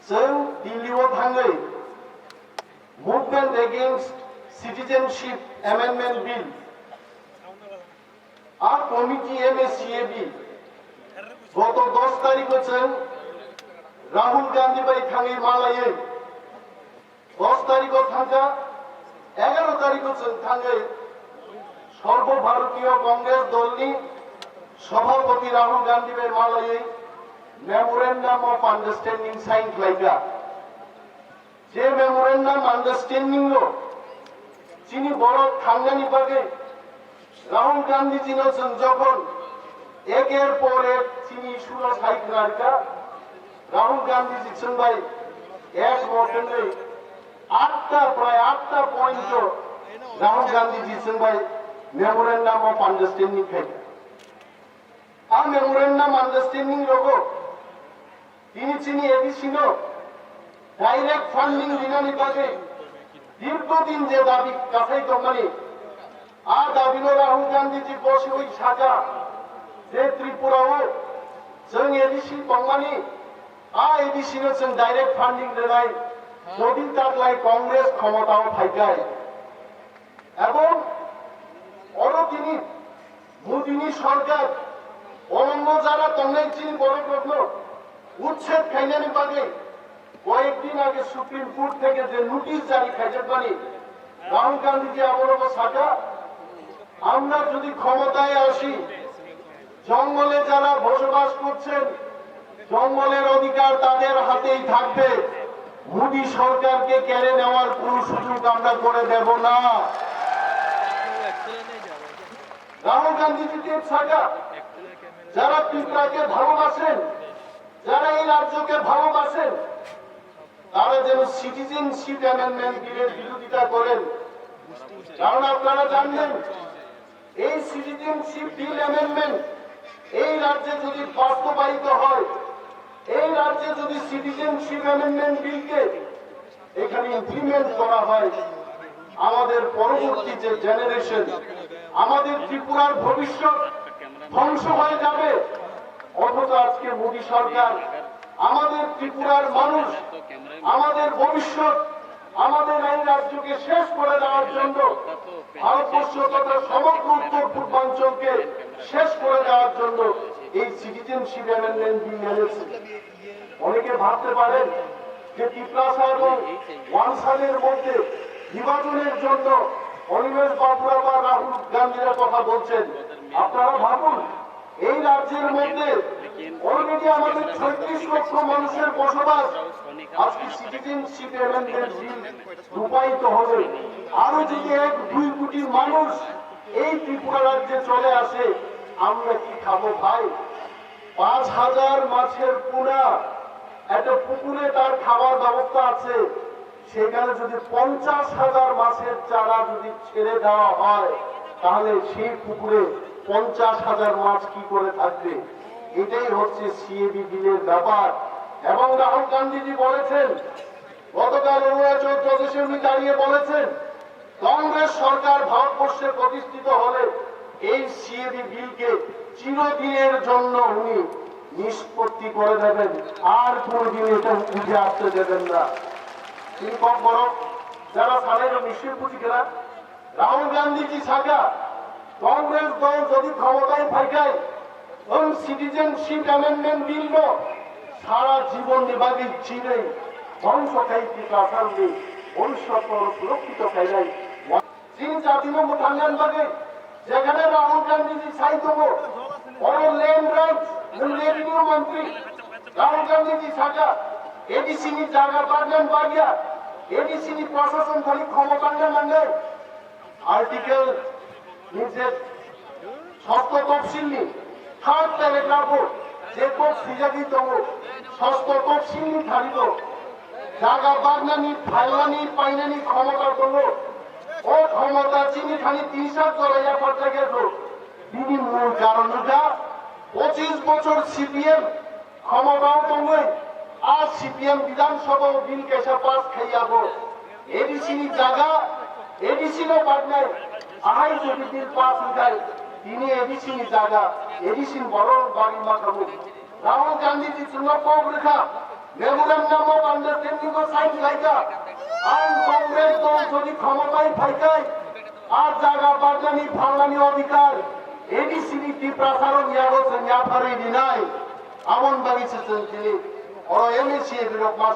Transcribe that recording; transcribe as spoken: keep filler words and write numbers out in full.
Chwng Delhi o thangwi Movement Against Citizenship Amendment Bill, a committee M A C A B, goto dos tarikh o chwng Rahul Gandhi bai thangwi malaiwi dos tarikh o thangkha, egaro tarikh o chwng thangwi Sarbo Bharatiya Congress dolni Sabhapati Rahul Gandhi bai malaiwi Memorandum of Understanding sign khlaikha. Je Memorandum Understanding o chini borok thangnani bagwi Rahul Gandhi jino chwng jokhon eker por ek chini issue no sai khwnarikha, Rahul Gandhi ji chwng bai ek mot wngwi atta, prai atta point o Rahul Gandhi ji chwng bai Memorandum of Understanding khaikha. A Memorandum Understanding rogo tini chini A D C no direct funding rinani bagwi dirgho din je dabi kasai tongmani, a dabi no Rahul Gandhi ji bosiwi saka je Tripura o chwng A D C tongmani, a A D C no chwng direct funding rinai, jodi taklai Congress khomotao phaikai. Ebong oro tini Modini sorkar olongo jara tongnai chini borokrokno uchched khainani bagwi koyek din age Supreme Court theke je notice jari khaijakmani, Rahul Gandhi ji aborogo saka, "Amra jodi khomotay ashi, জঙ্গলে যারা বসবাস করছেন, জঙ্গলের অধিকার তাদের হাতেই থাকবে। মোদী সরকারকে কেড়ে নেওয়ার কোনো সুযোগ আমরা করে দেব না।" রাহুল গান্ধী জিতে থাকা যারা ত্রিপুরাকে ভালোবাসেন, যারা এই রাজ্যকে ভালোবাসেন, তারা যেন সিটিজেনশিপ অ্যামেন্ডমেন্ট বিলের বিরোধিতা করেন। কারণ আপনারা জানবেন, এই সিটিজেনশিপ বিল অ্যামেন্ডমেন্ট এই রাজ্যে যদি বাস্তবায়িত হয়, এই রাজ্যে যদি সিটিজেনশিপ অ্যামেন্ডমেন্ট বিলকে এখানে ইমপ্লিমেন্ট করা হয়, আমাদের পরবর্তী যে জেনারেশন, আমাদের ত্রিপুরার ভবিষ্যৎ ধ্বংস হয়ে যাবে। অথচ আজকে মোদী সরকার আমাদের ত্রিপুরার মানুষ, আমাদের ভবিষ্যৎ, আমাদের এই রাজ্যকে শেষ করে দেওয়ার জন্য, ভারতবর্ষ তথা সমগ্র উত্তর পূর্বাঞ্চলকে শেষ করে দেওয়ার জন্য এই সিটিজেনশিপ অ্যামেন্ডমেন্ট বিল এনেছে। অনেকে ভাবতে পারেন যে তিপ্রাসা এবং ওয়ানসানের মধ্যে বিভাজনের জন্য অনিমেষ বাবুরা বা রাহুল গান্ধীরা কথা বলছেন। আপনারা ভাবুন, এই রাজ্যের মধ্যে অলরেডি আমাদের ছয়ত্রিশ লক্ষ মানুষের বসবাস। আজকে সিটিজেনশিপ অ্যামেন্ডমেন্ট বিল রূপায়িত হবে। আরো যদি এক দুই কোটি মানুষ এই ত্রিপুরা রাজ্যে চলে আসে, আমরা কি খাবো ভাই? পাঁচ হাজার মাছের পোনা, একটা পুকুরে তার খাবার ব্যবস্থা আছে, সেখানে যদি পঞ্চাশ হাজার মাছের চারা যদি ছেড়ে দেওয়া হয়, তাহলে সেই পুকুরে পঞ্চাশ হাজার মাছ কি করে থাকবে? এটাই হচ্ছে সিএবি বিলের ব্যাপার। এবং রাহুল গান্ধীজি বলেছেন, গতকাল অরুণাচল প্রদেশে উনি দাঁড়িয়ে বলেছেন, কংগ্রেস সরকার ভারতবর্ষে প্রতিষ্ঠিত হলে এই সিএবি বিলকে চিরদিনের জন্য উনি নিষ্পত্তি করে দেবেন, আর কোনোদিন এটা উঠে আসতে দেবেন না। তিনি কম বড় যারা সালের নিশ্চয় বুঝি গেলেন, রাহুল গান্ধীজি সাকা কংগ্রেস দল যদি ক্ষমতায় থাকায় এবং সিটিজেনশিপ অ্যামেন্ডমেন্ট বিল সারা জীবন নিবাগি চিনে ধ্বংস খাই কি কাসালনি ভবিষ্যৎ সুরক্ষিত খাইলাই। Chini jatino mwthangna bagwi jekhane Rahul Gandhi ji sai tongo, oro land rights, nwng revenue mantri, Rahul Gandhi ji saka, A D C ni jaga bagnan bagya, A D C ni prashasan thani khomotangna nangnai. Article ni je Sosto topsilni third paragraph o je kok swijagwi tongo, sosto topsilni thanibo jaga bagnani, phailnani, painani khomota tongo. O khomota chini thani tisa jora yapharjakya kho. Bini mul karon wngkha pochis bochor C P M khomotao tongwi a C P M Bidhan Sabha o bill kaisa pass khai abo. A D C ni jaga, A D C no badnai, ahai jodi bill pass wngkhai, tini A D C ni jaga, A D C ni borok bagwi ma khamu. Rahul Gandhi ji chwngno kok rwkha, Memorandum of Understanding o sign khlaijak. Ang Congress dol jodi khamotai phaikai, a jaga barnani phalnani odhikar A D C ni Tiprasa rok yago chwng yapharwi rinai. Aboni bagwi se chwng tini oro M A C A rok ma